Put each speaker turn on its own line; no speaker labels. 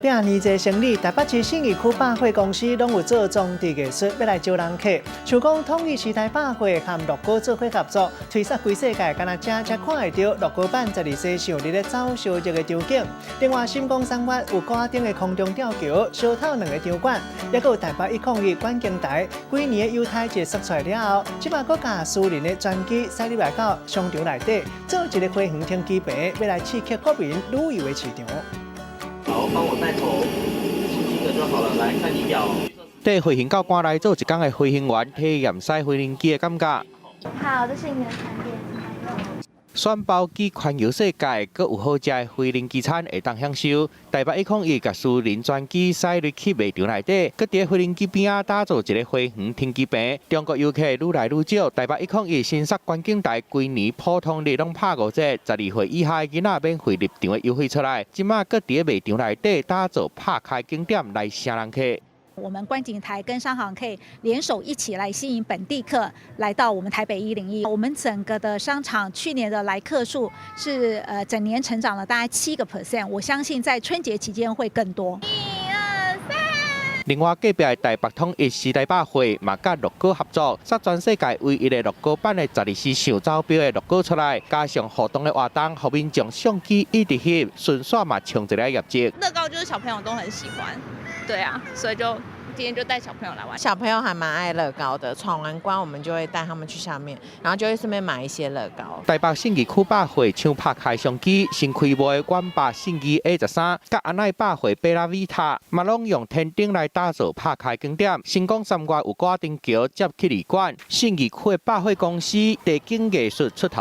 摒年節生理，台北市信義區百貨公司攏有做裝置藝術，欲來招人客。像講統一時代百貨和樂高做伙合作，推捒規世界，干焦遮才看會著樂高版十二生肖佇咧走燒肉的場景。另外，新光三越有高頂的空中吊橋、燒透兩个場館，猶閣有台北101觀景台，幾年的猶太節釋出來了後，這擺閣共私人的專機駛入來到商場內底，做一个花園停機坪，欲來刺激國民旅遊的市場。
好，幫我帶頭，輕輕的就好了。來看儀表。
綴飛行到館內做一工的飛行員體驗駛飛行機的感覺。
好，這是你的餐點。
選包機環遊世界，閣有好食的飛行機餐會當享受。台北101共私人專機駛入去賣場內底，閣佇飛行機邊仔打造一个花園停機坪。中國遊客愈來愈少，台北101新設觀景台，規年普通日攏拍五折，12歲以下的囡仔免費入場的優惠出來。這馬閣佇賣場內底打造拍卡景點來吸人客。
我們觀景台跟商行可以聯手一起來吸引本地客來到我們台北101。我們整個的商場去年的來客數是整年成長了大概7%，我相信在春節期間會更多。
一二三。
另外，隔壁的台北統一時代百貨嘛，佮樂高合作，設全世界唯一的樂高版的十二生肖走錶的樂高出來，加上互動的活動，予民眾相機一直翕，順紲嘛衝一個業績。
樂高就是小朋友都很喜歡，對啊，所以就今天就帶小朋友來玩。
小朋友還蠻愛樂高的，闖完關我們就會帶他們去下面，然後就會順便買一些樂高。
台北信義區百貨搶拍開商機，新開幕的遠百信義 A13，佮阿奈百貨貝拉維塔，嘛攏用天頂來打造拍開景點。新光三越有掛燈橋接去旅館，信義區的百貨公司地景藝術出頭。